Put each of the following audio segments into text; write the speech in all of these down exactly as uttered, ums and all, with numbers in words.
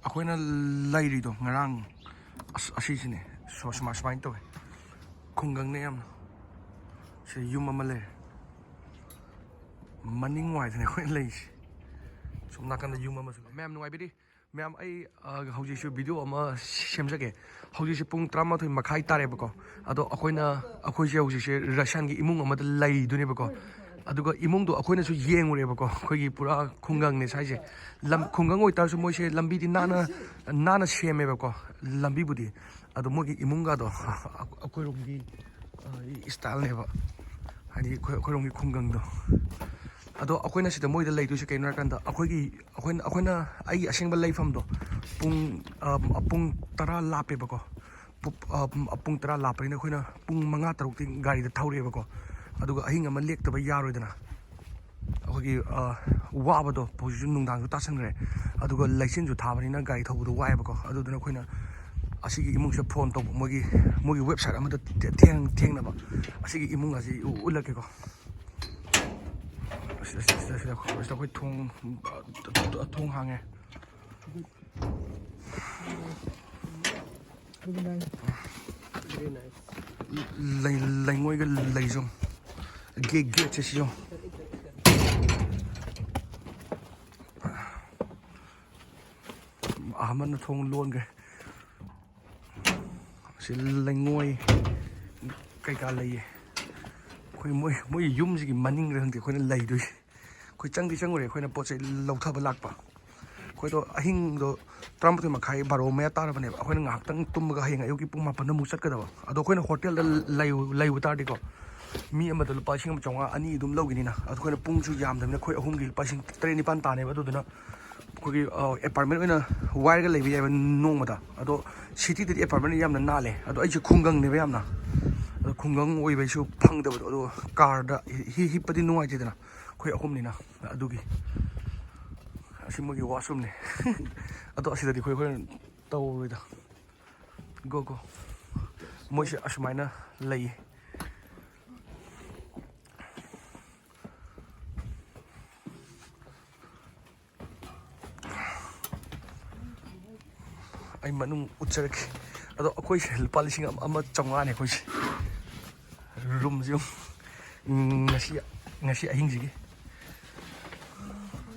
ꯑꯩꯈꯣꯏꯅ ꯂꯩꯔꯤꯗꯣ ꯉꯔꯥꯡ, ꯑꯁ, ꯑꯁꯤꯁꯤꯅꯦ꯫ ꯁꯨꯃꯥꯏ ꯁꯨꯃꯥꯏꯅ ꯇꯧꯋꯦ꯫ ꯈꯨꯡꯒꯪꯅꯦ ꯌꯥꯝꯅ꯫ ꯁꯤ ꯌꯨꯝ ꯑꯃ ꯂꯩꯔꯦ꯫ ꯃꯅꯤꯡ ꯋꯥꯏꯗꯅꯦ ꯑꯩꯈꯣꯏꯅ ꯂꯩꯔꯤꯁꯦ꯫ ꯁꯣꯝ ꯅꯥꯀꯟꯗ ꯌꯨꯝ ꯑꯃꯁꯨ ꯂꯩ꯫ ꯃꯌꯥꯝ ꯅꯨꯡꯉꯥꯏꯕꯤꯔꯤ? ꯃꯌꯥꯝ, ꯑꯩ, ꯑ, ꯍꯧꯖꯤꯛꯁꯨ ꯚꯤꯗꯤꯑꯣ ꯑꯃ ꯁꯦꯝꯖꯒꯦ꯫ ꯍꯧꯖꯤꯛꯁꯦ ꯄꯨꯡ ꯇꯔꯥꯃꯥꯊꯣꯏ ꯃꯈꯥꯏ ꯇꯥꯔꯦꯕꯀꯣ꯫ ꯑꯗꯣ ꯑꯩꯈꯣꯏꯅ, ꯑꯩꯈꯣꯏꯁꯦ ꯍꯧꯖꯤꯛꯁꯦ ꯔꯁꯤꯌꯥꯟꯒꯤ ꯏꯃꯨꯡ ꯑꯃꯗ ꯂꯩꯗꯣꯏꯅꯦꯕꯀꯣ꯫ ꯑꯗꯨꯒ ꯏꯃꯨꯡꯗꯣ ꯑꯩꯈꯣꯏꯅꯁꯨ ꯌꯦꯡꯉꯨꯔꯦꯕꯀꯣ꯫ ꯑꯩꯈꯣꯏꯒꯤ ꯄꯨꯔꯥ ꯈꯨꯡꯒꯪꯅꯦ ꯁ꯭ꯋꯥꯏꯁꯦ꯫ ꯂꯝ, ꯈꯨꯡꯒꯪ ꯑꯣꯏꯇꯥꯔꯁꯨ ꯃꯣꯏꯁꯦ ꯂꯝꯕꯤꯗꯤ ꯅꯥꯟꯅ, ꯅꯥꯟꯅ ꯁꯦꯝꯃꯦꯕꯀꯣ, ꯂꯝꯕꯤꯕꯨꯗꯤ꯫ ꯑꯗꯣ ꯃꯣꯏꯒꯤ ꯏꯃꯨꯡꯒꯗꯣ ꯑꯩꯈꯣꯏꯔꯣꯝꯒꯤ, ꯑ, ꯏꯁꯇꯥꯏꯜꯅꯦꯕ, ꯍꯥꯏꯗꯤ ꯑꯩꯈꯣꯏ, ꯑꯩꯈꯣꯏꯔꯣꯝꯒꯤ ꯈꯨꯡꯒꯪꯗꯣ꯫ ꯑꯗꯣ ꯑꯩꯈꯣꯏꯅ ꯁꯤꯗ ꯃꯣꯏꯗ ꯂꯩꯗꯣꯏꯁꯦ ꯀꯩꯅꯣ ꯍꯥꯏꯔꯀꯥꯟꯗ, ꯑꯩꯈꯣꯏꯒꯤ, ꯑꯩꯈꯣꯏꯅ, ꯑꯩꯈꯣꯏꯅ, ꯑꯩꯒꯤ ꯑꯁꯦꯡꯕ ꯂꯩꯐꯝꯗꯣ ꯄꯨꯡ, ꯑ, ꯄꯨꯡ ꯇꯔꯥ ꯂꯥꯞꯄꯦꯕꯀꯣ꯫ ꯄꯨ-, ꯑ, ꯄꯨꯡ ꯇꯔꯥ ꯂꯥꯞꯄꯅꯤꯅ ꯑꯩꯈꯣꯏꯅ ꯄꯨꯡ ꯃꯉꯥ ꯇꯔꯨꯛꯇꯤ ꯒꯥꯔꯤꯗ ꯊꯧꯔꯛꯑꯦꯕꯀꯣ꯫ ꯑꯗꯨꯒ ꯑꯍꯤꯡ ꯑꯃ ꯂꯦꯛꯇꯕ ꯌꯥꯔꯣꯏꯗꯅ꯫ ꯑꯩꯈꯣꯏꯒꯤ, ꯑ, ꯋꯥꯕꯗꯣ ꯍꯧꯖꯤꯛꯁꯨ ꯅꯨꯡꯗꯥꯡꯁꯨ ꯇꯥꯁꯟꯈ꯭ꯔꯦ, ꯑꯗꯨꯒ ꯂꯩꯆꯤꯟꯁꯨ ꯊꯥꯕꯅꯤꯅ ꯒꯥꯔꯤ ꯊꯧꯕꯗꯣ ꯋꯥꯏꯑꯦꯕꯀꯣ꯫ ꯑꯗꯨꯗꯨꯅ ꯑꯩꯈꯣꯏꯅ ꯑꯁꯤꯒꯤ ꯏꯃꯨꯡꯁꯤꯗ ꯐꯣꯟ ꯇꯧꯕ, ꯃꯣꯏꯒꯤ, ꯃꯣꯏꯒꯤ ꯋꯦꯕꯁꯥꯏꯠ ꯑꯃꯗ ꯊꯦꯡ-, ꯊꯦꯡꯅꯕ꯫ ꯑꯁꯤꯒꯤ ꯏꯃꯨꯡ ꯑꯁꯤ ꯎ-, ꯎꯠꯂꯛꯀꯦꯀꯣ꯫ ꯑꯁꯤꯗ, ꯑꯁꯤꯗ, ꯑꯁꯤꯗ, ꯑꯁꯤꯗ ꯑꯩꯈꯣꯏ ꯊꯣꯡ, ꯑ, ꯊꯣꯡ ꯍꯥꯡꯉꯦ꯫ ꯂꯩ-, ꯂꯩꯉꯣꯏꯒ ꯂꯩꯖꯨꯝ꯫ ꯒꯦ-, ꯒꯦꯠꯁꯦ ꯁꯤ ꯌꯦꯡꯉꯨ꯫ ꯑꯍꯃꯗꯅ ꯊꯣꯡ ꯂꯣꯟꯈ꯭ꯔꯦ꯫ ꯁꯤ ꯂꯩꯉꯣꯏ ꯀꯩꯀꯥ ꯂꯩꯌꯦ꯫ ꯑꯩꯈꯣꯏ ꯃꯣꯏ, ꯃꯣꯏ ꯌꯨꯝꯁꯤꯒꯤ ꯃꯅꯤꯡꯗ ꯈꯪꯗꯦ ꯑꯩꯈꯣꯏꯅ ꯂꯩꯗꯣꯏꯁꯦ꯫ ꯑꯩꯈꯣꯏ ꯆꯪꯗꯤ ꯆꯪꯉꯨꯔꯦ, ꯑꯩꯈꯣꯏꯅ ꯄꯣꯠ ꯆꯩ ꯂꯧꯊꯕ ꯂꯥꯛꯄ꯫ ꯑꯩꯈꯣꯏꯗꯣ ꯑꯍꯤꯡꯗꯣ ꯇꯔꯥꯃꯥꯊꯣꯏ ꯃꯈꯥꯏ, ꯕꯥꯔꯣ ꯃꯌꯥ ꯇꯥꯔꯕꯅꯦꯕ꯫ ꯑꯩꯈꯣꯏꯅ ꯉꯥꯏꯍꯥꯛꯇꯪ ꯇꯨꯝꯃꯒ ꯍꯌꯦꯡ ꯑꯌꯨꯛꯀꯤ ꯄꯨꯡ ꯃꯥꯄꯟꯗ ꯑꯃꯨꯛ ꯆꯠꯀꯗꯕ꯫ ꯑꯗꯣ ꯑꯩꯈꯣꯏꯅ ꯍꯣꯇꯦꯜꯗ ꯂꯩ-, ꯂꯩꯕ ꯇꯥꯔꯗꯤꯀꯣ, ꯃꯤ ꯑꯃꯗ ꯂꯨꯄꯥ ꯂꯤꯁꯤꯡ ꯑꯃ ꯆꯥꯝꯃꯉꯥ, ꯑꯅꯤ ꯑꯗꯨꯝ ꯂꯧꯈꯤꯅꯤꯅ꯫ ꯑꯗꯣ ꯑꯩꯈꯣꯏꯅ ꯄꯨꯡꯁꯨ ꯌꯥꯝꯗꯕꯅꯤꯅ ꯑꯩꯈꯣꯏ ꯑꯍꯨꯝꯒꯤ ꯂꯨꯄꯥ ꯂꯤꯁꯤꯡ ꯇꯔꯦꯠ ꯅꯤꯄꯥꯟ ꯇꯥꯅꯦꯕ꯫ ꯑꯗꯨꯗꯨꯅ ꯑꯩꯈꯣꯏꯒꯤ, ꯑ, ꯑꯦꯄꯥꯔꯠꯃꯦꯟ ꯑꯣꯏꯅ ꯋꯥꯏꯔꯒ ꯂꯩꯕ ꯌꯥꯏꯕ ꯅꯣꯡꯃꯗ꯫ ꯑꯗꯣ ꯁꯤꯇꯤꯗꯗꯤ ꯑꯦꯄꯥꯔꯠꯃꯦꯟ ꯌꯥꯝꯅ ꯅꯥꯜꯂꯦ꯫ ꯑꯗꯣ ꯑꯩꯁꯦ ꯈꯨꯡꯒꯪꯅꯦꯕ ꯌꯥꯝꯅ꯫ ꯑꯗꯣ ꯈꯨꯡꯒꯪ ꯑꯣꯏꯕꯩꯁꯨ ꯐꯪꯗꯕꯗꯣ꯫ ꯑꯗꯣ ꯀꯥꯔꯗ ꯍꯤ-, ꯍꯤꯞꯄꯗꯤ ꯅꯨꯡꯉꯥꯏꯇꯦꯗꯅ꯫ ꯑꯩꯈꯣꯏ ꯑꯍꯨꯝꯅꯤꯅ꯫ ꯑꯗꯨꯒꯤ ꯑꯁꯤ ꯃꯣꯏꯒꯤ ꯋꯥꯁꯔꯨꯝꯅꯦ꯫ ꯑꯗꯣ ꯑꯁꯤꯗꯗꯤ ꯑꯩꯈꯣꯏ ꯍꯣꯔꯦꯟ ꯇꯧꯔꯣꯏꯗ꯫ GO, GO. ꯃꯣꯏꯁꯦ ꯑꯁꯨꯃꯥꯏꯅ ꯂꯩꯌꯦ꯫ ꯑꯩ ꯃꯅꯨꯡ ꯎꯠꯆꯔꯛꯀꯦ꯫ ꯑꯗꯣ ꯑꯩꯈꯣꯏꯁꯦ ꯂꯨꯄꯥ ꯂꯤꯁꯤꯡ ꯑꯃ ꯆꯥꯝꯃꯉꯥꯅꯦ ꯑꯩꯈꯣꯏꯁꯦ꯫ ꯔꯨꯝꯁꯦ ꯌꯦꯡꯉꯨ꯫ ꯎꯝ, ꯉꯁꯤ, ꯉꯁꯤ ꯑꯍꯤꯡꯁꯤꯒꯤ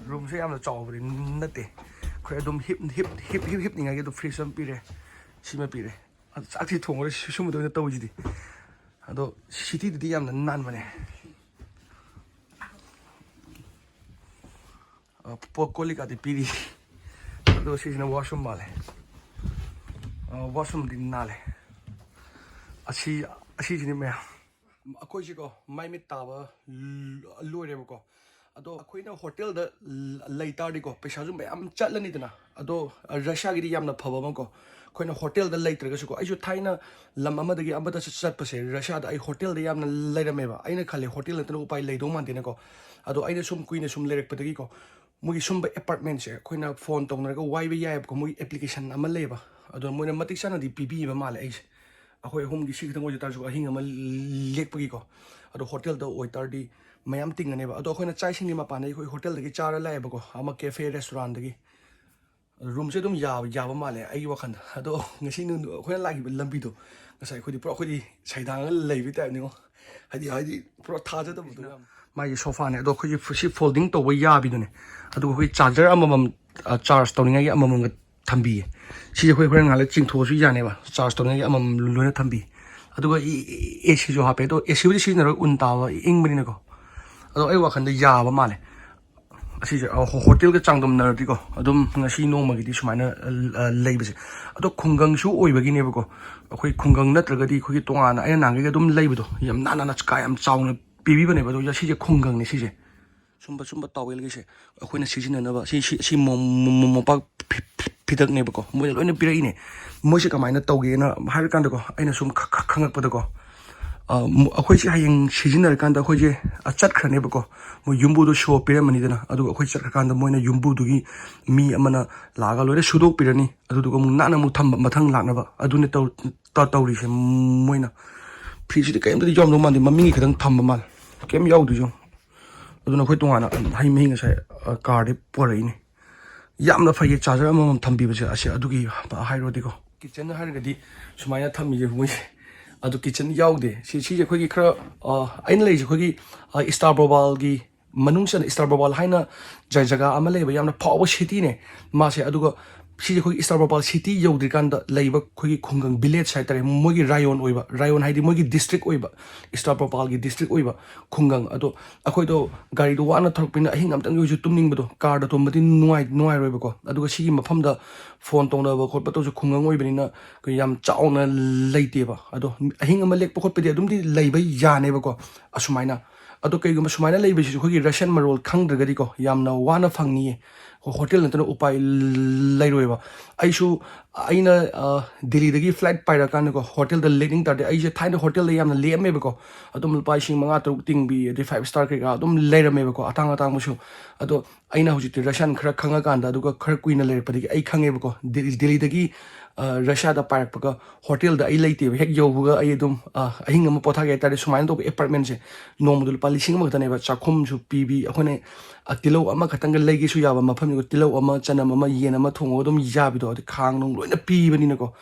ꯔꯨꯝꯁꯦ ꯌꯥꯝꯅ ꯆꯥꯎꯕꯗꯤ ꯅꯠꯇꯦ꯫ ꯑꯩꯈꯣꯏ ꯑꯗꯨꯝ ꯍꯤꯞ, ꯍꯤꯞ, ꯍꯤꯞ, ꯍꯤꯞ, ꯍꯤꯞꯅꯤꯡꯉꯥꯏꯒꯤ ꯑꯗꯨꯝ ꯐ꯭ꯔꯤꯖ ꯑꯃ ꯄꯤꯔꯦ, ꯁꯤꯃ ꯄꯤꯔꯦ꯫ ꯑꯗꯣ ꯆꯥꯛꯁꯤ ꯊꯣꯡꯉꯔꯣꯏ, ꯁꯤ-, ꯁꯨꯝꯕꯗ ꯑꯣꯏꯅ ꯇꯧꯁꯤꯗꯤ꯫ ꯑꯗꯣ ꯁꯤꯇꯤꯗꯗꯤ ꯌꯥꯝꯅ ꯅꯥꯟꯕꯅꯦ꯫ ꯑ, ꯄꯣ-, ꯀꯣꯜ ꯂꯤꯛꯀꯥꯗꯤ ꯄꯤꯔꯤ꯫ ꯑꯗꯣ ꯁꯤꯁꯤꯅ ꯋꯥꯁꯔꯨꯝ ꯃꯥꯜꯂꯦ꯫ ꯑ, ꯋꯥꯁꯔꯨꯝꯗꯤ ꯅꯥꯜꯂꯦ꯫ ꯑꯁꯤ, ꯑꯁꯤꯁꯤꯅꯤ ꯃꯌꯥꯝ꯫ ꯑꯩꯈꯣꯏꯁꯤꯀꯣ ꯃꯥꯏ ꯃꯤꯠ ꯇꯥꯕ ꯂꯣꯏꯔꯦꯕꯀꯣ꯫ ꯑꯗꯣ ꯑꯩꯈꯣꯏꯅ ꯍꯣꯇꯦꯜꯗ ꯂꯩ ꯇꯥꯔꯗꯤꯀꯣ, ꯄꯩꯁꯥꯁꯨ ꯃꯌꯥꯝ ꯆꯠꯂꯅꯤꯗꯅ꯫ ꯑꯗꯣ ꯔꯁꯤꯌꯥꯒꯤꯗꯤ ꯌꯥꯝꯅ ꯐꯕ ꯑꯃꯀꯣ, ꯑꯩꯈꯣꯏꯅ ꯍꯣꯇꯦꯜꯗ ꯂꯩꯇ꯭ꯔꯒꯁꯨꯀꯣ, ꯑꯩꯁꯨ ꯊꯥꯏꯅ ꯂꯝ ꯑꯃꯗꯒꯤ ꯑꯃꯗ ꯆꯠ-, ꯆꯠꯄꯁꯦ, ꯔꯁꯤꯌꯥꯗ ꯑꯩ ꯍꯣꯇꯦꯜꯗ ꯌꯥꯝꯅ ꯂꯩꯔꯝꯃꯦꯕ꯫ ꯑꯩꯅ ꯈꯜꯂꯦ, ꯍꯣꯇꯦꯜ ꯅꯠꯇꯅ ꯎꯄꯥꯏ ꯂꯩꯗꯧ ꯃꯥꯟꯗꯦꯅꯀꯣ꯫ ꯑꯗꯣ ꯑꯩꯅ ꯁꯨꯝ ꯀꯨꯏꯅ ꯁꯨꯝ ꯂꯩꯔꯛꯄꯗꯒꯤꯀꯣ, ꯃꯣꯏꯒꯤ ꯁꯨꯝꯕ ꯑꯦꯄꯥꯔꯠꯃꯦꯟꯁꯦ ꯑꯩꯈꯣꯏꯅ ꯐꯣꯟ ꯇꯧꯅꯔꯒ ꯋꯥꯏꯕ ꯌꯥꯏꯑꯕꯀꯣ꯫ ꯃꯣꯏꯒꯤ ꯑꯦꯄ꯭ꯂꯤꯀꯦꯁꯟ ꯑꯃ ꯂꯩꯌꯦꯕ, ꯑꯗꯣ ꯃꯣꯏꯅ ꯃꯇꯤꯛ ꯆꯥꯅꯗꯤ ꯄꯤꯕꯤꯕ ꯃꯥꯜꯂꯦ ꯑꯩꯁꯦ꯫ ꯑꯩꯈꯣꯏ ꯑꯍꯨꯝꯒꯤ ꯁꯤ ꯈꯤꯇꯪ ꯑꯣꯏꯖ ꯇꯥꯔꯁꯨ, ꯑꯍꯤꯡ ꯑꯃ ꯂꯦꯛꯄꯒꯤꯀꯣ꯫ ꯑꯗꯣ ꯍꯣꯇꯦꯜꯗ ꯑꯣꯏꯇꯥꯔꯗꯤ ꯃꯌꯥꯝ ꯇꯤꯡꯒꯅꯦꯕ꯫ ꯑꯗꯣ ꯑꯩꯈꯣꯏꯅ ꯆꯥꯛ ꯏꯁꯤꯡꯒꯤ ꯃꯄꯥꯟꯗ ꯑꯩꯈꯣꯏ ꯍꯣꯇꯦꯜꯗꯒꯤ ꯆꯥꯔ ꯂꯥꯛꯑꯦꯕꯀꯣ, ꯑꯃ ꯀꯦꯐꯦ ꯔꯦꯁꯇꯨꯔꯥꯟꯗꯒꯤ꯫ ꯔꯨꯝꯁꯦ ꯑꯗꯨꯝ ꯌꯥꯕ, ꯌꯥꯕ ꯃꯥꯜꯂꯦ ꯑꯩꯒꯤ ꯋꯥꯈꯜꯗ꯫ ꯑꯗꯣ ꯉꯁꯤ ꯅꯨꯡ-, ꯑꯩꯈꯣꯏꯅ ꯂꯥꯛꯈꯤꯕ ꯂꯝꯕꯤꯗꯣ, ꯉꯁꯥꯏ ꯑꯩꯈꯣꯏꯗꯤ ꯄꯨꯔꯥ, ꯑꯩꯈꯣꯏꯗꯤ ꯁꯩꯗꯥꯡꯉꯒ ꯂꯩꯕꯩ ꯇꯥꯏꯞꯅꯤꯉꯣ꯫ ꯍꯥꯏꯗꯤ, ꯍꯥꯏꯗꯤ ꯄꯨꯔꯥ ꯊꯥꯖꯗꯕꯗꯣ ꯌꯥꯝ꯫ ꯃꯥꯒꯤ ꯁꯣꯐꯥꯅꯦ, ꯑꯗꯣ ꯑꯩꯈꯣꯏꯒꯤ ꯐ-, ꯁꯤ ꯐꯣꯜꯗꯤꯡ ꯇꯧꯕ ꯌꯥꯕꯤꯗꯨꯅꯦ꯫ ꯑꯗꯨꯒ ꯑꯩꯈꯣꯏ ꯆꯥꯔꯖꯔ ꯑꯃꯃꯝ, ꯑ, ꯆꯥꯔꯖ ꯇꯧꯅꯤꯡꯉꯥꯏꯒꯤ ꯑꯃꯃꯝꯒ ꯊꯝꯕꯤꯌꯦ꯫ ꯁꯤꯁꯦ ꯑꯩꯈꯣꯏ ꯍꯣꯔꯦꯟ ꯉꯥꯏꯍꯥꯛ ꯂꯩ ꯆꯤꯡꯊꯣꯛꯑꯁꯨ ꯌꯥꯅꯦꯕ, ꯆꯥꯔꯖ ꯇꯧꯅꯤꯡꯉꯥꯏꯒꯤ ꯑꯃꯃꯝ ꯂꯣꯏꯅ ꯊꯝꯕꯤ꯫ ꯑꯗꯨꯒ ꯏ-, ꯏ-, ꯑꯦꯁꯤꯁꯨ ꯍꯥꯞꯄꯦ, ꯑꯗꯣ ꯑꯦꯁꯤꯕꯨꯗꯤ ꯁꯤꯖꯤꯟꯅꯔꯣꯏ, ꯎꯟ ꯇꯥꯕ ꯏꯪꯕꯅꯤꯅꯀꯣ꯫ ꯑꯗꯣ ꯑꯩ ꯋꯥꯈꯜꯗ ꯌꯥꯕ ꯃꯥꯜꯂꯦ꯫ ꯑꯁꯤꯁꯦ, ꯑ, ꯍꯣ-, ꯍꯣꯇꯦꯜꯒ ꯆꯥꯡꯗꯝꯅꯔꯗꯤꯀꯣ, ꯑꯗꯨꯝ ꯉꯁꯤ ꯅꯣꯡꯃꯒꯤꯗꯤ ꯁꯨꯃꯥꯏꯅ, ꯑ, ꯑ, ꯂꯩꯕꯁꯦ꯫ ꯑꯗꯣ ꯈꯨꯡꯒꯪꯁꯨ ꯑꯣꯏꯕꯒꯤꯅꯦꯕꯀꯣ, ꯑꯩꯈꯣꯏ ꯈꯨꯡꯒꯪ ꯅꯠꯇ꯭ꯔꯒꯗꯤ ꯑꯩꯈꯣꯏꯒꯤ ꯇꯣꯉꯥꯟꯅ ꯑꯩꯅ ꯅꯍꯥꯟꯈꯩ ꯑꯗꯨꯝ ꯂꯩꯕꯗꯣ, ꯌꯥꯝ ꯅꯥꯟꯅ, ꯅꯥꯟꯅ ꯀꯥ ꯌꯥꯝ ꯆꯥꯎꯅ ꯄꯤꯕꯤꯕꯅꯦꯕ꯫ ꯑꯗꯣ ꯁꯤꯁꯦ ꯈꯨꯡꯒꯪꯅꯦ ꯁꯤꯁꯦ꯫ ꯁꯨꯝꯕ, ꯁꯨꯝꯕ ꯇꯥꯋꯦꯜꯒꯤꯁꯦ ꯑꯩꯈꯣꯏꯅ ꯁꯤꯖꯤꯟꯅꯅꯕ, ꯁꯤ, ꯁꯤ, ꯁꯤ ꯃꯣ-, ꯃꯣ-, ꯃꯣ-, ꯃꯣꯝꯄꯥꯛ ꯐꯤ-, ꯐꯤ-, ꯐꯤꯗꯛꯅꯦꯕꯀꯣ, ꯃꯣꯏꯅ ꯂꯣꯏꯅ ꯄꯤꯔꯛꯏꯅꯦ꯫ ꯃꯣꯏꯁꯦ ꯀꯃꯥꯏꯅ ꯇꯧꯒꯦꯅ ꯍꯥꯏꯔꯀꯥꯟꯗꯀꯣ, ꯑꯩꯅ ꯁꯨꯝ ꯈ-, ꯈ-, ꯈꯪꯉꯛꯄꯗꯀꯣ, ꯑ, ꯃ-, ꯑꯩꯈꯣꯏꯁꯦ ꯍꯌꯦꯡ ꯁꯤꯖꯤꯟꯅꯔꯀꯥꯟꯗ ꯑꯩꯈꯣꯏꯁꯦ, ꯑ, ꯆꯠꯈ꯭ꯔꯅꯦꯕꯀꯣ, ꯃꯣꯏ ꯌꯨꯝꯕꯨꯗꯣ ꯁꯣ ꯄꯤꯔꯝꯃꯅꯤꯗꯅ, ꯑꯗꯨꯒ ꯑꯩꯈꯣꯏ ꯆꯠꯈ꯭ꯔꯀꯥꯟꯗ ꯃꯣꯏꯅ ꯌꯨꯝꯕꯨꯗꯨꯒꯤ ꯃꯤ ꯑꯃꯅ ꯂꯥꯛꯑꯒ ꯂꯣꯏꯅ ꯁꯨꯗꯣꯛꯄꯤꯔꯅꯤ, ꯑꯗꯨꯗꯨꯒ ꯑꯃꯨꯛ ꯅꯥꯟꯅ ꯑꯃꯨꯛ ꯊꯝꯕ, ꯃꯊꯪ ꯂꯥꯛꯅꯕ꯫ ꯑꯗꯨꯅꯦ ꯇꯧ-, ꯇ-, ꯇꯧꯔꯤꯁꯦ ꯃꯣꯏꯅ꯫ ꯐ꯭ꯔꯤꯖꯁꯤꯗꯤ ꯀꯔꯤꯝꯇꯗꯤ ꯌꯥꯎꯔꯝꯗꯧ ꯃꯥꯟꯗꯦ, ꯃꯃꯤꯡꯒꯤ ꯈꯛꯇꯪ ꯊꯝꯕ ꯃꯥꯜꯂꯦ, ꯀꯔꯤꯝ ꯌꯥꯎꯗꯣꯏꯁꯨ꯫ ꯑꯗꯨꯅ ꯑꯩꯈꯣꯏ ꯇꯣꯉꯥꯟꯅ ꯍꯩ ꯃꯍꯤ ꯉꯁꯥꯏ, ꯑ, ꯀꯥꯔꯗꯩ ꯄꯨꯔꯛꯏꯅꯦ꯫ ꯌꯥꯝꯅ ꯐꯩꯌꯦ, ꯆꯥꯔꯖꯔ ꯑꯃꯃꯝ ꯊꯝꯕꯤꯕꯁꯦ꯫ ꯑꯁꯤ ꯑꯗꯨꯒꯤ ꯍꯥꯏꯔꯨꯔꯗꯤꯀꯣ, ꯀꯤꯠꯆꯟ ꯍꯥꯏꯔꯒꯗꯤ ꯁꯨꯃꯥꯏꯅ ꯊꯝꯃꯤꯁꯦ ꯃꯣꯏꯁꯦ꯫ ꯑꯗꯣ ꯀꯤꯠꯆꯟ ꯌꯥꯎꯗꯦ꯫ ꯁꯤ, ꯁꯤꯁꯦ ꯑꯩꯈꯣꯏꯒꯤ ꯈꯔ, ꯑ, ꯑꯩꯅ ꯂꯩꯔꯤꯁꯦ ꯑꯩꯈꯣꯏꯒꯤ, ꯑ, ꯏꯁꯇꯥꯔ ꯕꯣꯕꯥꯜꯒꯤ ꯃꯅꯨꯡ ꯆꯟꯅ, ꯏꯁꯇꯥꯔ ꯕꯣꯕꯥꯜ ꯍꯥꯏꯅ ꯖ-, ꯖꯒꯥ ꯑꯃ ꯂꯩꯌꯦꯕ, ꯌꯥꯝꯅ ꯐꯥꯎꯕ ꯁꯤꯇꯤꯅꯦ ꯃꯥꯁꯦ꯫ ꯑꯗꯨꯒ ꯁꯤꯁꯦ ꯑꯩꯈꯣꯏꯒꯤ ꯏꯁꯇꯥꯔ ꯕꯣꯕꯥꯜ ꯁꯤꯇꯤ ꯌꯧꯗ꯭ꯔꯤꯀꯥꯟꯗ ꯂꯩꯕ ꯑꯩꯈꯣꯏꯒꯤ ꯈꯨꯡꯒꯪ ꯚꯤꯂꯦꯖ ꯍꯥꯏꯇꯥꯔꯦ, ꯃꯣꯏꯒꯤ ꯔꯥꯌꯣꯟ ꯑꯣꯏꯕ, ꯔꯥꯌꯣꯟ ꯍꯥꯏꯗꯤ ꯃꯣꯏꯒꯤ ꯗꯤꯁꯇ꯭ꯔꯤꯛ ꯑꯣꯏꯕ, ꯏꯁꯇꯥꯔ ꯕꯣꯕꯥꯜꯒꯤ ꯗꯤꯁꯇ꯭ꯔꯤꯛ ꯑꯣꯏꯕ ꯈꯨꯡꯒꯪ꯫ ꯑꯗꯣ ꯑꯩꯈꯣꯏꯗꯣ ꯒꯥꯔꯤꯗꯣ ꯋꯥꯅ ꯊꯧꯔꯛꯄꯅꯤꯅ ꯑꯍꯤꯡ ꯑꯝꯇꯪꯗꯤ ꯑꯣꯏꯁꯨ ꯇꯨꯝꯅꯤꯡꯕꯗꯣ, ꯀꯥꯔꯗ ꯇꯨꯝꯕꯗꯤ ꯅꯨꯡꯉꯥꯏ-, ꯅꯨꯡꯉꯥꯏꯔꯣꯏꯕꯀꯣ꯫ ꯑꯗꯨꯒ ꯁꯤꯒꯤ ꯃꯐꯝꯗ ꯐꯣꯟ ꯇꯧꯅꯕ ꯈꯣꯠꯄ ꯇꯧꯁꯨ ꯈꯨꯡꯒꯪ ꯑꯣꯏꯕꯅꯤꯅ ꯑꯩꯈꯣꯏ ꯌꯥꯝ ꯆꯥꯎꯅ ꯂꯩꯇꯦꯕ꯫ ꯑꯗꯣ ꯑꯍꯤꯡ ꯑꯃ ꯂꯦꯛꯄ ꯈꯣꯠꯄꯗꯤ ꯑꯗꯨꯝꯗꯤ ꯂꯩꯕ ꯌꯥꯅꯦꯕꯀꯣ, ꯑꯁꯨꯃꯥꯏꯅ꯫ ꯑꯗꯣ ꯀꯩꯒꯨꯝꯕ ꯁꯨꯃꯥꯏꯅ ꯂꯩꯕꯁꯤꯁꯨ ꯑꯩꯈꯣꯏꯒꯤ ꯔꯁꯤꯌꯟ ꯃꯔꯣꯜ ꯈꯪꯗ꯭ꯔꯒꯗꯤꯀꯣ, ꯌꯥꯝꯅ ꯋꯥꯅ ꯐꯪꯅꯤꯌꯦ꯫ ꯍꯣ-, ꯍꯣꯇꯦꯜ ꯅꯠꯇꯅ ꯎꯄꯥꯏ ꯂꯩꯔꯣꯏꯕ꯫ ꯑꯩꯁꯨ, ꯑꯩꯅ, ꯑ, ꯗꯤꯜꯂꯤꯗꯒꯤ ꯐ꯭ꯂꯥꯏꯠ ꯄꯥꯏꯔꯀꯥꯟꯗꯀꯣ, ꯍꯣꯇꯦꯜꯗ ꯂꯦꯛꯅꯤꯡ ꯇꯥꯔꯗꯤ, ꯑꯩꯁꯦ ꯊꯥꯏꯅ ꯍꯣꯇꯦꯜꯗ ꯌꯥꯝꯅ ꯂꯦꯛꯑꯝꯃꯦꯕꯀꯣ꯫ ꯑꯗꯨꯝ ꯂꯨꯄꯥ ꯂꯤꯁꯤꯡ ꯃꯉꯥ ꯇꯔꯨꯛ ꯇꯤꯡꯕꯤ, ꯑꯗꯩ ꯐꯥꯏꯚ ꯁ꯭ꯇꯥꯔ ꯀꯩꯀꯥ ꯑꯗꯨꯝ ꯂꯩꯔꯝꯃꯦꯕꯀꯣ, ꯑꯇꯥꯡ ꯑꯇꯥꯡꯕꯁꯨ꯫ ꯑꯗꯣ ꯑꯩꯅ ꯍꯧꯖꯤꯛꯇꯤ ꯔꯁꯤꯌꯟ ꯈꯔ ꯈꯪꯉꯀꯥꯟꯗ, ꯑꯗꯨꯒ ꯈꯔ ꯀꯨꯏꯅ ꯂꯩꯔꯛꯄꯗꯒꯤ ꯑꯩ ꯈꯪꯉꯦꯕꯀꯣ, ꯗꯤꯜ-, ꯗꯤꯜꯂꯤꯗꯒꯤ, ꯑ, ꯔꯁꯤꯌꯥꯗ ꯄꯥꯏꯔꯛꯄꯒ ꯍꯣꯇꯦꯜꯗ ꯑꯩ ꯂꯩꯇꯦꯕ꯫ ꯍꯦꯛ ꯌꯧꯕꯒ ꯑꯩ ꯑꯗꯨꯝ, ꯑ, ꯑꯍꯤꯡ ꯑꯃ ꯄꯣꯊꯥꯒꯦ ꯍꯥꯏꯇꯥꯔꯗꯤ, ꯁꯨꯃꯥꯏꯅ ꯇꯧꯕ ꯑꯦꯄꯥꯔꯠꯃꯦꯟꯁꯦ ꯅꯣꯡꯃꯗ ꯂꯨꯄꯥ ꯂꯤꯁꯤꯡ ꯑꯃꯈꯛꯇꯅꯦꯕ꯫ ꯆꯥꯛꯈꯨꯝꯁꯨ ꯄꯤꯕꯤ, ꯑꯩꯈꯣꯏꯅ, ꯑ, ꯇꯤꯜꯍꯧ ꯑꯃꯈꯛꯇꯪꯒ ꯂꯩꯒꯦꯁꯨ ꯌꯥꯕ ꯃꯐꯝꯅꯤꯀꯣ꯫ ꯇꯤꯜꯍꯧ ꯑꯃ, ꯆꯅꯝ ꯑꯃ, ꯌꯦꯟ ꯑꯃ ꯊꯣꯡꯉꯒ ꯑꯗꯨꯝ ꯌꯥꯕꯤꯗꯣ, ꯑꯗꯩ ꯈꯥꯡ ꯅꯨꯡ ꯂꯣꯏꯅ ꯄꯤꯕꯅꯤꯅꯀꯣ꯫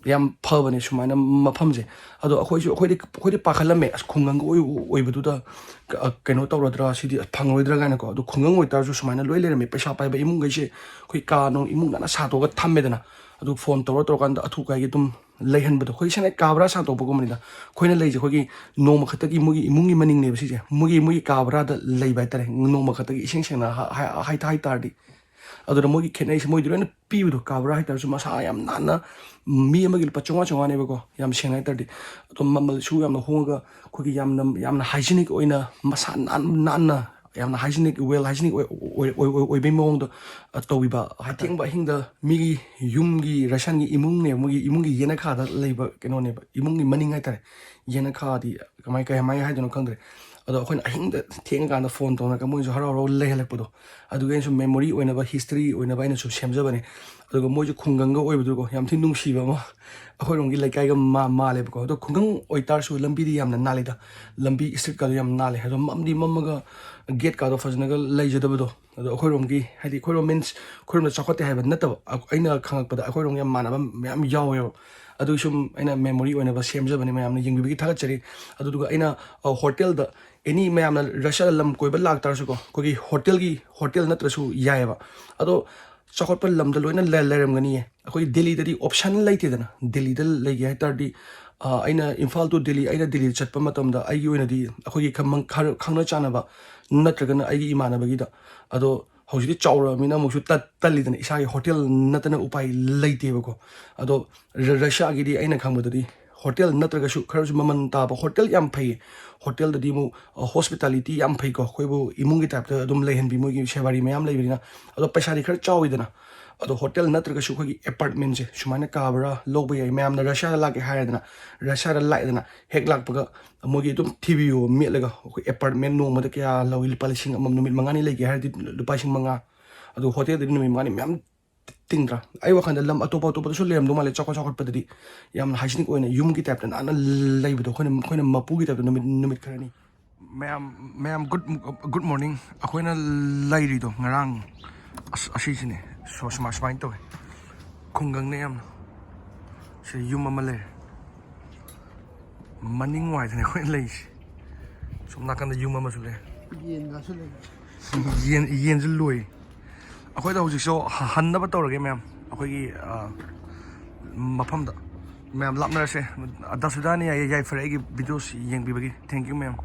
ꯌꯥꯝ ꯐꯕꯅꯦ ꯁꯨꯃꯥꯏꯅ ꯃꯐꯝꯁꯦ꯫ ꯑꯗꯣ ꯑꯩꯈꯣꯏꯁꯨ, ꯑꯩꯈꯣꯏꯗꯤ, ꯑꯩꯈꯣꯏꯗꯤ ꯄꯥꯈꯠꯂꯝꯃꯦ, ꯑꯁ, ꯈꯨꯡꯒꯪꯒ ꯑꯣꯏ-, ꯑꯣꯏꯕꯗꯨꯗ ꯀ-, ꯀꯩꯅꯣ ꯇꯧꯔꯗ꯭ꯔꯥ, ꯁꯤꯗꯤ ꯐꯪꯉꯣꯏꯗ꯭ꯔꯥ ꯀꯥꯏꯅꯀꯣ꯫ ꯑꯗꯣ ꯈꯨꯡꯒꯪ ꯑꯣꯏꯇꯥꯔꯁꯨ ꯁꯨꯃꯥꯏꯅ ꯂꯣꯏ ꯂꯩꯔꯝꯃꯦ꯫ ꯄꯩꯁꯥ ꯄꯥꯏꯕ ꯏꯃꯨꯡꯈꯩꯁꯦ ꯑꯩꯈꯣꯏ ꯀꯥ ꯅꯨꯡ ꯏꯃꯨꯡ ꯅꯥꯟꯅ ꯁꯥꯗꯣꯛꯑꯒ ꯊꯝꯃꯦꯗꯅ, ꯑꯗꯨ ꯐꯣꯟ ꯇꯧꯔ ꯇꯧꯔꯀꯥꯟꯗ ꯑꯊꯨ ꯀꯥꯏꯒꯤ ꯑꯗꯨꯝ ꯂꯩꯍꯟꯕꯗꯣ꯫ ꯑꯩꯈꯣꯏ ꯁꯦꯡꯅ ꯀꯥ ꯚꯔꯥ ꯁꯥꯗꯣꯛꯄꯒꯨꯝꯕꯅꯤꯗ꯫ ꯑꯩꯈꯣꯏꯅ ꯂꯩꯁꯦ ꯑꯩꯈꯣꯏꯒꯤ ꯅꯣꯡꯃ ꯈꯛꯇꯒꯤ, ꯃꯣꯏꯒꯤ ꯏꯃꯨꯡꯒꯤ ꯃꯅꯤꯡꯅꯦꯕ ꯁꯤꯁꯦ꯫ ꯃꯣꯏꯒꯤ, ꯃꯣꯏꯒꯤ ꯀꯥ ꯚꯔꯥꯗ ꯂꯩꯕ ꯍꯥꯏꯇꯥꯔꯦ, ꯅꯣꯡꯃ ꯈꯛꯇꯒꯤ, ꯏꯁꯦꯡ ꯁꯦꯡꯅ ꯍꯥ-, ꯍꯥꯏ-, ꯍꯥꯏ-, ꯍꯥꯏ ꯇꯥꯔꯗꯤ꯫ ꯑꯗꯨꯅ ꯃꯣꯏꯒꯤ ꯈꯦꯠꯅꯩꯁꯦ, ꯃꯣꯏꯗꯤ ꯂꯣꯏꯅ ꯄꯤꯕꯗꯣ, ꯀꯥ ꯚꯔꯥ ꯍꯥꯏꯇꯥꯔꯁꯨ ꯃꯁꯥ ꯌꯥꯝ ꯅꯥꯟꯅ, ꯃꯤ ꯑꯃꯒꯤ ꯂꯨꯄꯥ ꯆꯥꯝꯃꯉꯥ, ꯆꯥꯝꯃꯉꯥꯅꯦꯕꯀꯣ, ꯌꯥꯝ ꯁꯦꯡꯅ ꯍꯥꯏ ꯇꯥꯔꯗꯤ꯫ ꯑꯗꯣ ꯃꯃꯜꯁꯨ ꯌꯥꯝꯅ ꯍꯣꯡꯉꯒ, ꯑꯩꯈꯣꯏꯒꯤ ꯌꯥꯝꯅ, ꯌꯥꯝꯅ hygienic ꯑꯣꯏꯅ, ꯃꯁꯥ ꯅꯥꯟ-, ꯅꯥꯟꯅ, ꯌꯥꯝꯅ hygienic, well hygienic ꯑꯣꯏ-, ꯑꯣꯏ-, ꯑꯣꯏ-, ꯑꯣꯏ-, ꯑꯣꯏꯕꯩ ꯃꯑꯣꯡꯗ, ꯑ, ꯇꯧꯕꯤꯕ ꯍꯥꯏꯇꯥꯔꯦ꯫ ꯑꯊꯦꯡꯕ ꯑꯍꯤꯡꯗ ꯃꯤꯒꯤ ꯌꯨꯝꯒꯤ, ꯔꯁꯤꯌꯟꯒꯤ ꯏꯃꯨꯡꯅꯦꯕ, ꯃꯣꯏꯒꯤ ꯏꯃꯨꯡꯒꯤ ꯌꯦꯅꯈꯥꯗ ꯂꯩꯕ ꯀꯩꯅꯣꯅꯦꯕ, ꯏꯃꯨꯡꯒꯤ ꯃꯅꯤꯡ ꯍꯥꯏꯇꯥꯔꯦ꯫ ꯌꯦꯅꯈꯥꯗꯤ ꯀꯃꯥꯏ, ꯀꯃꯥꯏ ꯍꯥꯏꯗꯣꯏꯅꯣ ꯈꯪꯗ꯭ꯔꯦ꯫ ꯑꯗꯣ ꯑꯩꯈꯣꯏꯅ ꯑꯍꯤꯡꯗ ꯊꯦꯡꯉꯀꯥꯟꯗ ꯐꯣꯟ ꯇꯧꯅꯔꯒ ꯃꯣꯏꯁꯨ ꯍꯔꯥꯎ ꯍꯔꯥꯎ ꯂꯩꯍꯜꯂꯛꯄꯗꯣ, ꯑꯗꯨꯒꯤ ꯑꯩꯅꯁꯨ memory ꯑꯣꯏꯅꯕ, history ꯑꯣꯏꯅꯕ ꯑꯩꯅꯁꯨ ꯁꯦꯝꯖꯕꯅꯦ꯫ ꯑꯗꯨꯒ ꯃꯣꯏꯁꯨ ꯈꯨꯡꯒꯪꯒ ꯑꯣꯏꯕꯗꯨꯀꯣ, ꯌꯥꯝ ꯊꯤ ꯅꯨꯡꯁꯤꯕ ꯑꯃ ꯑꯩꯈꯣꯏꯔꯣꯝꯒꯤ ꯂꯩꯀꯥꯏꯒ ꯃꯥ-, ꯃꯥꯜꯂꯦꯕꯀꯣ꯫ ꯑꯗꯣ ꯈꯨꯡꯒꯪ ꯑꯣꯏꯇꯥꯔꯁꯨ ꯂꯝꯕꯤꯗꯤ ꯌꯥꯝꯅ ꯅꯥꯜꯂꯤꯗ, ꯂꯝꯕꯤ street ꯀꯥꯗꯣ ꯌꯥꯝ ꯅꯥꯜꯂꯦ꯫ ꯑꯗꯣ ꯃꯝꯗꯤ ꯃꯝꯃꯒ gate ꯀꯥꯗꯣ ꯐꯖꯅꯒ ꯂꯩꯖꯗꯕꯗꯣ꯫ ꯑꯗꯣ ꯑꯩꯈꯣꯏꯔꯣꯝꯒꯤ, ꯍꯥꯏꯗꯤ ꯑꯩꯈꯣꯏꯔꯣꯝ means ꯑꯩꯈꯣꯏꯔꯣꯝꯗ ꯆꯥꯎꯈꯠꯇꯦ ꯍꯥꯏꯕ ꯅꯠꯇꯕ, ꯑ-, ꯑꯩꯅ ꯈꯪꯉꯛꯄꯗ ꯑꯩꯈꯣꯏꯔꯣꯝꯒ ꯌꯥꯝ ꯃꯥꯟꯅꯕ ꯃꯌꯥꯝ ꯌꯥꯎꯋꯦꯕ꯫ ꯑꯗꯨ ꯁꯨꯝ ꯑꯩꯅ memory ꯑꯣꯏꯅꯕ ꯁꯦꯝꯖꯕꯅꯤ, ꯃꯌꯥꯝꯅ ꯌꯦꯡꯕꯤꯕꯒꯤ ꯊꯥꯒꯠꯆꯔꯤ꯫ ꯑꯗꯨꯗꯨꯒ ꯑꯩꯅ, ꯑ, hotel ꯗ, any ꯃꯌꯥꯝꯅ ꯔꯁꯤꯌꯥꯗ ꯂꯝ ꯀꯣꯏꯕ ꯂꯥꯛꯇꯥꯔꯁꯨꯀꯣ, ꯑꯩꯈꯣꯏꯒꯤ hotel ꯒꯤ, hotel ꯅꯠꯇ꯭ꯔꯁꯨ ꯌꯥꯏꯑꯕ꯫ ꯑꯗꯣ ꯆꯥꯎꯈꯠꯄ ꯂꯝꯗ ꯂꯣꯏꯅ ꯂꯩ-, ꯂꯩꯔꯝꯒꯅꯤꯌꯦ꯫ ꯑꯩꯈꯣꯏ ꯗꯦꯜꯂꯤꯗꯗꯤ option ꯂꯩꯇꯦꯗꯅ꯫ ꯗꯦꯜꯂꯤꯗ ꯂꯩꯒꯦ ꯍꯥꯏ ꯇꯥꯔꯗꯤ, ꯑ, ꯑꯩꯅ ꯏꯝꯐꯥꯜ to ꯗꯦꯜꯂꯤ, ꯑꯩꯅ ꯗꯦꯜꯂꯤꯗ ꯆꯠꯄ ꯃꯇꯝꯗ ꯑꯩꯒꯤ ꯑꯣꯏꯅꯗꯤ ꯑꯩꯈꯣꯏꯒꯤ ꯈꯃꯪ-, ꯈꯔ ꯈꯪꯅ ꯆꯥꯟꯅꯕ ꯅꯠꯇ꯭ꯔꯒꯅ ꯑꯩꯒꯤ ꯏꯃꯥꯟꯅꯕꯒꯤꯗ꯫ ꯑꯗꯣ ꯍꯧꯖꯤꯛꯇꯤ ꯆꯥꯎꯔꯛꯑꯃꯤꯅ ꯑꯃꯨꯛꯁꯨ ꯇꯠ-, ꯇꯜꯂꯤꯗꯅ, ꯏꯁꯥꯒꯤ hotel ꯅꯠꯇꯅ ꯎꯄꯥꯏ ꯂꯩꯇꯦꯕꯀꯣ꯫ ꯑꯗꯣ ꯔ-, ꯔꯁꯤꯌꯥꯒꯤꯗꯤ ꯑꯩꯅ ꯈꯪꯕꯗꯗꯤ hotel ꯅꯠꯇ꯭ꯔꯒꯁꯨ ꯈꯔꯁꯨ ꯃꯃꯜ ꯇꯥꯕ hotel ꯌꯥꯝ ꯐꯩꯌꯦ꯫ Hotel ꯗꯗꯤ ꯑꯃꯨꯛ, ꯑ, hospitality ꯌꯥꯝ ꯐꯩꯀꯣ, ꯑꯩꯈꯣꯏꯕꯨ ꯏꯃꯨꯡꯒꯤ type ꯇ ꯑꯗꯨꯝ ꯂꯩꯍꯟꯕꯤ, ꯃꯣꯏꯒꯤ ꯁꯦꯕꯥꯔꯤ ꯃꯌꯥꯝ ꯂꯩꯕꯅꯤꯅ꯫ ꯑꯗꯣ ꯄꯩꯁꯥꯗꯤ ꯈꯔ ꯆꯥꯎꯋꯤꯗꯅ꯫ ꯑꯗꯣ hotel ꯅꯠꯇ꯭ꯔꯒꯁꯨ ꯑꯩꯈꯣꯏꯒꯤ apartment ꯁꯦ ꯁꯨꯃꯥꯏꯅ ꯀꯥ ꯚꯔꯥ ꯂꯧꯕ ꯌꯥꯏ꯫ ꯃꯌꯥꯝꯅ ꯔꯁꯤꯌꯥꯗ ꯂꯥꯛꯀꯦ ꯍꯥꯏꯔꯦꯗꯅ, ꯔꯁꯤꯌꯥꯗ ꯂꯥꯛꯑꯦꯗꯅ, ꯍꯦꯛ ꯂꯥꯛꯄꯒ ꯃꯣꯏꯒꯤ ꯑꯗꯨꯝ ꯊꯤꯕꯤꯌꯣ ꯃꯦꯠꯂꯒ, ꯑꯩꯈꯣꯏ apartment ꯅꯣꯡꯃꯗ ꯀꯌꯥ ꯂꯧꯏ, ꯂꯨꯄꯥ ꯂꯤꯁꯤꯡ ꯑꯃ, ꯅꯨꯃꯤꯠ ꯃꯉꯥꯅꯤ ꯂꯩꯒꯦ ꯍꯥꯏꯔꯗꯤ ꯂꯨꯄꯥ ꯂꯤꯁꯤꯡ ꯃꯉꯥ꯫ ꯑꯗꯣ hotel ꯗꯗꯤ ꯅꯨꯃꯤꯠ ꯃꯉꯥꯅꯤ ꯃꯌꯥꯝ ꯇꯤꯡꯗ꯭ꯔꯥ? ꯑꯩ ꯋꯥꯈꯜꯗ ꯂꯝ ꯑꯇꯣꯞꯄ ꯑꯇꯣꯞꯄꯗꯁꯨ ꯂꯩꯔꯝꯗꯧ ꯃꯥꯜꯂꯦ, ꯆꯥꯎꯈꯠ ꯆꯥꯎꯈꯠꯄꯗꯗꯤ ꯌꯥꯝꯅ hygienic ꯑꯣꯏꯅ ꯌꯨꯝꯒꯤ type ꯇ ꯅꯥꯟꯅ ꯂꯩꯕꯗꯣ, ꯑꯩꯈꯣꯏꯅ, ꯑꯩꯈꯣꯏꯅ ꯃꯄꯨꯒꯤ type ꯇ ꯅꯨꯃꯤꯠ, ꯅꯨꯃꯤꯠ ꯈꯔꯅꯤ꯫ ꯃꯌꯥꯝ, ꯃꯌꯥꯝ, good, good morning꯫ ꯑꯩꯈꯣꯏꯅ ꯂꯩꯔꯤꯗꯣ ꯉꯔꯥꯡ, ꯑꯁ, ꯑꯁꯤꯁꯤꯅꯦ꯫ So, ꯁꯨꯃꯥꯏ-, ꯁꯨꯃꯥꯏꯅ ꯇꯧꯋꯦ꯫ ꯈꯨꯡꯒꯪꯅꯦ ꯌꯥꯝꯅ꯫ ꯁꯤ ꯌꯨꯝ ꯑꯃ ꯂꯩꯔꯦ꯫ ꯃꯅꯤꯡ ꯋꯥꯏꯗꯅꯦ ꯑꯩꯈꯣꯏꯅ ꯂꯩꯔꯤꯁꯦ꯫ ꯁꯣꯝ ꯅꯥꯀꯟꯗ ꯌꯨꯝ ꯑꯃꯁꯨ ꯂꯩ꯫ ꯌꯦꯟꯒꯁꯨ ꯂꯩ꯫ ꯌꯦꯟ, ꯌꯦꯟꯁꯨ ꯂꯣꯏ꯫ ꯑꯩꯈꯣꯏꯗ ꯍꯧꯖꯤꯛꯁꯨ ꯍ-, ꯍꯟꯅꯕ ꯇꯧꯔꯒꯦ ꯃꯌꯥꯝ꯫ ꯑꯩꯈꯣꯏꯒꯤ, ꯑ, ꯃꯐꯝꯗ꯫ ꯃꯌꯥꯝ ꯂꯥꯞꯅꯔꯁꯦ꯫ ꯗꯥ ꯁꯨꯗꯥꯅꯤ ꯌꯥꯏ-, ꯌꯥꯏꯐꯔꯦ ꯑꯩꯒꯤ videos ꯌꯦꯡꯕꯤꯕꯒꯤ꯫ Thank you ꯃꯌꯥꯝ꯫